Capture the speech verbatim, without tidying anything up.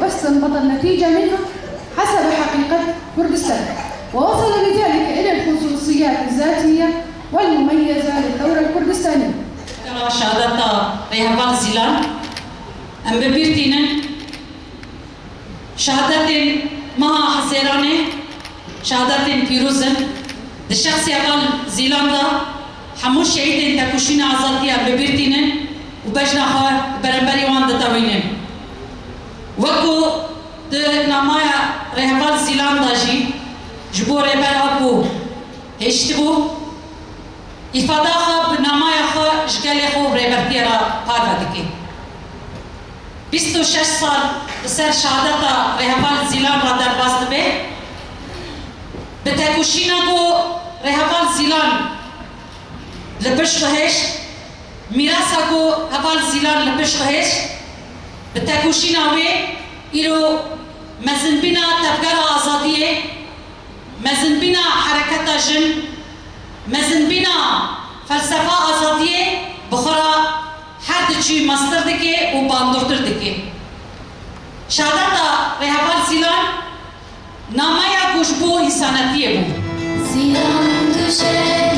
واستنبط النتيجة منه حسب حقيقة كردستان، ووصل بذلك إلى الخصوصيات الذاتية والمميزة للثورة الكردستانية. Şehadeta Rêheval Zîlan em bi bîr tînin. Şehadetên meha Hezêranê şehadetên pîroz in. Di şexsê heval Zîlan de hemû şehîdên tekoşîna azadiyê em bi bîr tînin û bejna xwe li beramberî wan ditewînin. Wek ku di namaya Rêheval Zîlan de jî ji bo Rêber Apo hêştibû, îfada xwe bi namaya xwe ji gelê xwe û rêbertiyê re parve dike. Bîst û şeş sal li ser şehadeta Rêheval Zîlan re derbas dibe. Bi tekoşîna ku Rêheval Zîlan li pişt xwe hêşt, mîrasa ku heval Zîlan li pişt xwe hêşt, bi tekoşîna wê îro mezinbîna tevgera azadiyê, mezinbîna hereketa jin, mezinbîna felsefa azadiyê bi xwe re her diçû mestir dike û bandortir dike. Şehadeta Rêheval Zîlan nameya ku ji bo însanetiyê bû. Zîlan tu şehîd